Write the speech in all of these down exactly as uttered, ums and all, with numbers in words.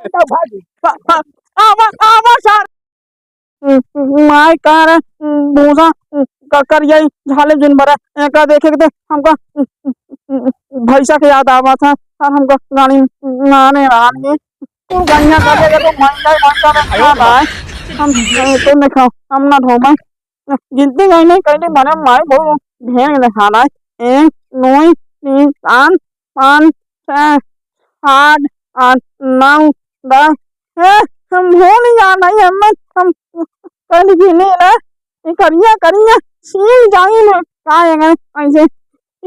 जाओ, भागी। पा-, पा-, आवा, आवा सार। माई कह रहे, भूसा, क-, करिया झाले जिन बरा, एका देखे के दे, हमका भैंसा के याद आवा था, और हमका गाड़ी नाने रानी। तू गंजा कर दे, तो मंजा, मंजा में खा रहा है। हम, तो नहीं खाओ, हम ना धोबे। गिनती कहीं नहीं, कहीं नहीं, मने माई बहुत ढेर नहीं खाना है। एक, दो, तीन, चार, पाँच, छः, आठ, आठ, नौ, दस। ए, हम हो नहीं जाना है, हम, हम कल गिने ना, ये करिया, करिया, सीन जाई ना, का है ना, ऐसे,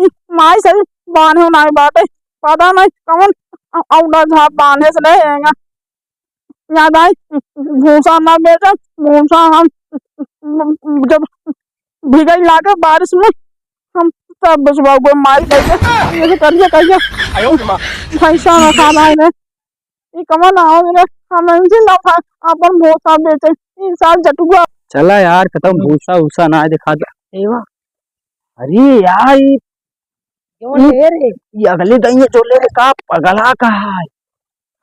ई माई सही बांधे ना बाटे, पता नहीं कौन औ-, औंधा झाप बांधे से नहीं है ना। याद आई, भूसा ना बेचब, भूसा हम जब भीगई लागे बारिश में, हम तब बेचबा गो माई कह के, ये तो करिए, कहिए। आयो रे माँ। भैंसा ना खा भाई रे। ये कमल आओ रे, हम इनसे ना खा, अपन भूसा बेचे, ई साल जटुआ। चला यार, कतौ भूसा उसा ना दिखा दे। एवा। अरे यार, ई जौन हम्म। ले रे। ये अगले दइया जो ले रे, का पगला का है?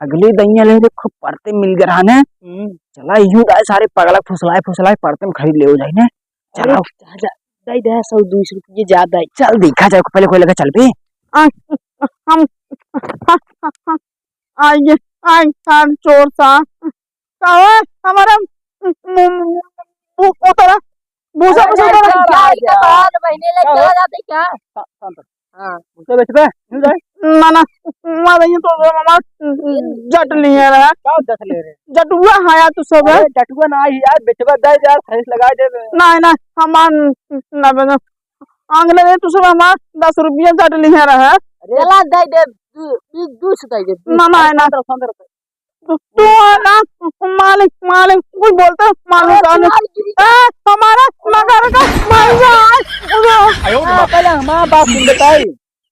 अगले दइया ले रे, खूब परते मिल गए रहने। हम्म। चला, यूं दाए सारे पगला फुसलाए, फुसलाए परते में खरीद ले हो जाए ने। अरे, चला। जा, जा, दे दे, सौ, दो सौ रुपये ज्यादा है। चल, देखा जाए, पहले कोई लगा चल बे। आ, हम, आइए, आए, कान चोर सा। का है? हमारा मु-, मु-, मु-, उतरा, भूसा, अरे भूसा नहीं, उतरा। क्या, क्या बात, महीने ले क्या चला हुआ? जाते क्या? शा-, शांत रहो। हाँ। भूसा बेचबे? नहीं जाए? ना, ना, मार रही है तो वो हमार जट लिए रहा। का जट ले रहे? जटुआ है यार तू सब है। अरे जटुआ ना ही यार, बेचबा दे यार, खरीद लगा दे। नहीं, नहीं, हमार ना बेचो। अगले दिन तू सब हमार दस रुपया जट लिए रहा। अरे चला दे दे, दू, दू, दू सौ दे दे, दू सौ। ना, ना, ना। पन्द्रह सौ, पन्द्रह सौ। तू, तू है ना, मालिक, मालिक, कुछ बोलते हो, मालिक अरे जाने। तुम्हारी गिरी ए, हमारा मगर का भैया। आयो रे हाँ, बाप। पहले हमारा बात सुन बताई।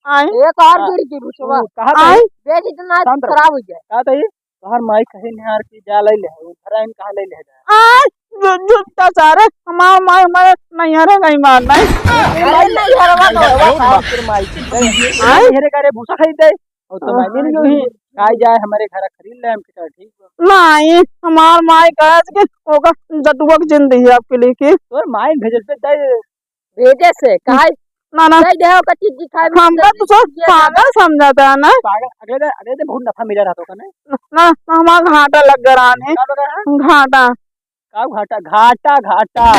आए। एक और हाँ। गिर की भुसवा। तू कहाँ आए। था? बेच इतना शांत रहो। खराब हो जाए। कहाँ था ये? तोहर माई कहे निहार की जा ले ले, वो घर आइन कहाँ ले ले जा। आए, जो, जो, तो सारे, हमार माई, हमारे नैहरे गई मार नहीं। अरे नहीं, हरवा तो हरवा था, तेरे माई की। आए। नैहरे का रे भूसा खाई दे। और तो हाँ। मायने नहीं हुई, खाई जाए हमारे घर खरीद ले, हम कहा, "ठीक बा।" नहीं, हमार माई कहे कि ओकर जटुआ के जिन दी है आपके लिए की। तोर माई भेजल पे दे। भेजे से, काहे? ना, ना। दे दे, ओकर चीज दिखाई हमका दे, तो सब दे दे। पागल समझता है ना। पागल, अगले दिन, अगले दिन बहुत नफा मिला रहा था ओकर, नहीं? ना, ना, हमारा घाटा लग गया रहने। का लग रहा है? घाटा। का घाटा? घाटा, घाटा।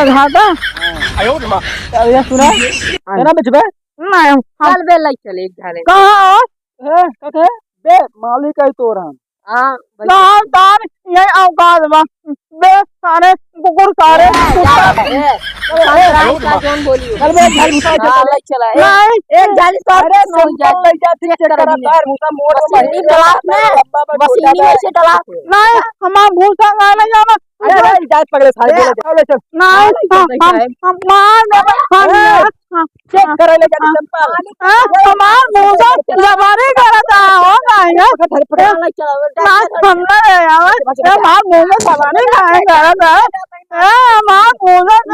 अरे घाटा? हाँ। आयो रे माँ। अब ये सुना? हाँ। केना बेचबे? नहीं, हम चल बे, लई चल एक झाले। कहाँ हो? ए, कथे? बे, मालिक है तोर हम। हाँ, भाई। ना, तार, ये औकात बा। बे, सारे, कुकुर सारे, ए, कुत्ता। जा, ए, ए, ए, का जोन बोली हो? चल बे, एक झाले घुसा के हाँ, चल। लई चला, ए। नहीं। एक झाले सारे अरे, कुछ ना हो जाए। चप्पल ले जा, चेक चेक करा करा, बिना। तार भूसा मोड़ बस में इन्हीं बाहर ब्लाक में, लंबा बा, बस छोटा इन्हीं में बा। से डला। नहीं, हमार भूसा गाना जाना। अरे, अरे, जाए पगले सारे, ए, बोले, चल, चल। नहीं, नहीं, हम, नहीं, हम, नहीं। हम मार देबे, हम ए, ना, हाँ, चेक हाँ, करे ले जाके हाँ। चप्पल। ए, हमार भूसा जबानी करता हो, नहीं है। पकड़, पकड़, पकड़। ए, ना, हम ना रहे, आवे। ए, हमार भूसा जबानी नहीं करता है। ए, हमार भूसा के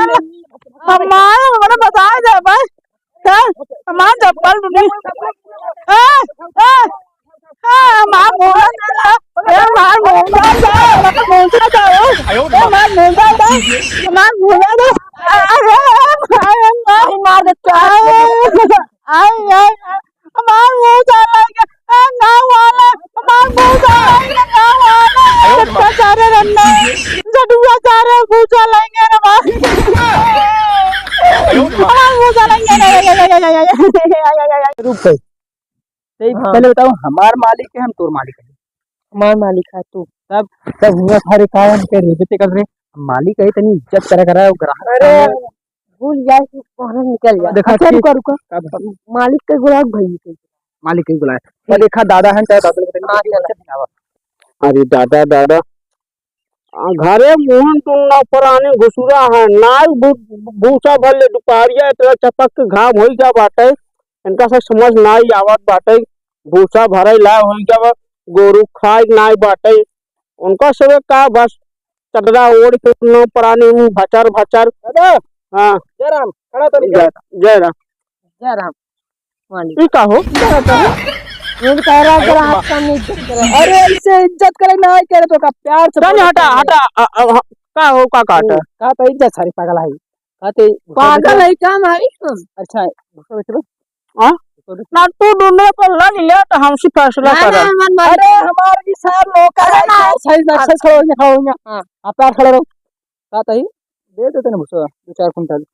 हमारे, हमारे बताए दे भाई। ए, हमार चप्पल टूटी। ए, ए, ए, हमार भूसा के, ए, हमार भूसा के, हमार भूसा के, ए, हमार भूसा के, हमार भूसा के। ए, ए, ए, ए, मार दे, ए, ए, ए, हमार भूसा लइके, ए, गाँव वाला, हमार भूसा लइके, गाँव वाला, आयो रे माँ। कत्ता सारे रन्ना, जडुआ सारे भूसा लइके रे माँ। आयो रे माँ। हमार भूसा लइके रे, रुक गई। सही, हाँ। पहले बताओ, हमार मालिक है, हम तोर मालिक है? हमार मालिक है तू। तब, तब हुआ सारे काम के रेबे ते कर रहे, हम मालिक है, तनी इज्जत करा करा, ग्राहक अरे, है। भूल जाए कि बाहर निकल जाए। देखा अच्छा, कि रुका, रुका। का बा? मालिक के बुलाओ, भाई के। मालिक के बुलाए। और देखा, दादा है, तो दादा को हाँ, चला। अरे दादा, दादा, आ, घरे मुहन टुन्ना परानी घुसुरा है, नाई भू-, भूसा भर ले दुपहरिया, इतना चपक के घाम होई गया बाटे, इनका से समझ नाई आवत बाटे, भूसा भरे ला होई गया बा, गोरू खाए नाई बाटे, उनका सबे का बस चदरा ओढ़ के टुन्ना परानी में भचर भचर। दादा, हाँ। जय राम, खड़ा तो नहीं जय, जय राम। जय राम, मालिक। ई का हो? जय राम, जय राम। ये भी कह रहा है, अरे, अगर आप सामने इज्जत करे। अरे, ऐसे इज्जत करे ना, कह रहे तो का प्यार से चल, बोलो, हटा, प्यार से। हटा, अ, अ, ह-, का हो, का काट? ओ, का तो इज्जत सारी पागल है। का तो पागल है, का मारी हम? अच्छा, गुस्सा बैठे बा। हाँ? ना, तू दुनिया पर लड़ ले, तो हमसे फैसला ना, कर। ना, मन मारी। अरे, हमारे भी सार लोग अरे, ना। सही, सही, सही, खड़ो हो जा, खड़ो हो जा। हाँ। आप यार खड़े रहो। का तही? दे देते ना भूसा, दो चार कुंटल।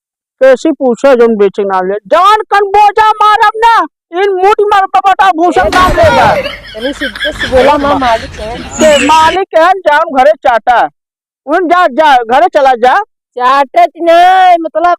कैसी पूछे जोन बेचे ना ले? जवान कन बोझा मारब ना, इन मुठ मार बटा भूसा ए, नाम लेगा। तनी सिद्धे से बोला, माँ मालिक है। के मालिक है, जान घरे चाटा। उन जा, जा, घरे चला जा। चाटत नहीं, मतलब,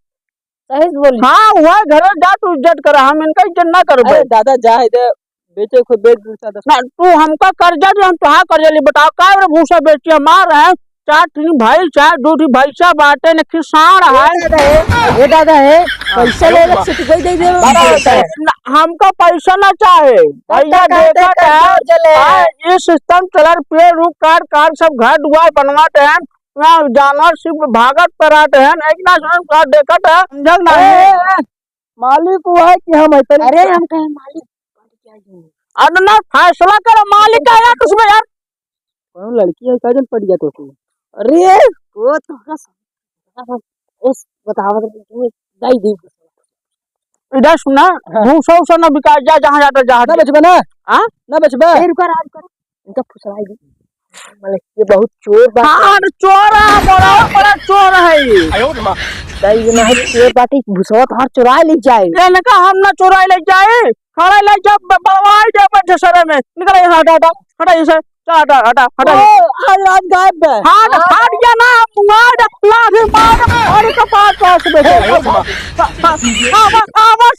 सही से बोली। हाँ, वह घरे जा, तू इज्जत करा, हम इनका इज्जत ना करबे। अरे दादा, जा, इधर बेचे खुद बेच दू चार दस। ना, तू हमका कर्जा दे, हम तुहार कर्जा ली। बताओ, का रे भूसा बेची, हमार है, चार ठी भाई, चार दू ठी भैंसा बाटे, न किसान है। ए दादा है, ए दादा है, हाँ। पैसा ले ले, सिटी कोई दे दे, बाबा, पैसा है। ना, हमका पैसा ना चाहे। तब भैया, तक कहते देखत हैं, कर्जा ले। हाँ, ये सिस्टम चलत, पेड़, रूख काट, काट सब घर दुआर बनवाते हैं, ना जानवर सिर्फ भागत परात हैं, एक ना सुनत का देखत है, समझत नहीं। ए, ए, ए, मालिक वो है कि हम है, पहले अरे, हम कहे मालिक, अरे ना, फैसला करो, मालिक का यार, उसमें यार। कौन लड़की है, का जन पड़ गया तो तू? अरे, वो तो का उस बतावत रही, तू दई दी। इधर सुना, हाँ। भूसा उसा ना बिका, जा, जहाँ जाता, जहाँ ना बेचबे ना? हाँ? ना बेचबे? ए, रुका, रुका। इनका फुसलाई दी। मतलब, ये बहुत चोर बाटे। हाँ, चोर है, बड़ा, बड़ा चोर है ये। आयो रे माँ। दाई, ये ना है, चोर बाटे, भुसवा तोहार चोराए ले जाए। इनका हम ना चोराए ले जाए, खड़ा ले जा, ब-, बड़वाए जा, बैठे सरे में। निकल यहाँ, हटा, हटा, हटा इसे, चल, हटा, हटा, हटा। ओ, आज रात गायब बे। हाँ, तो हाँ। फाट गया ना, मार, लाठी मार, और कपार पास में दे। आयो रे माँ। हाँ, हाँ, हाँ, हाँ, हाँ, हाँ,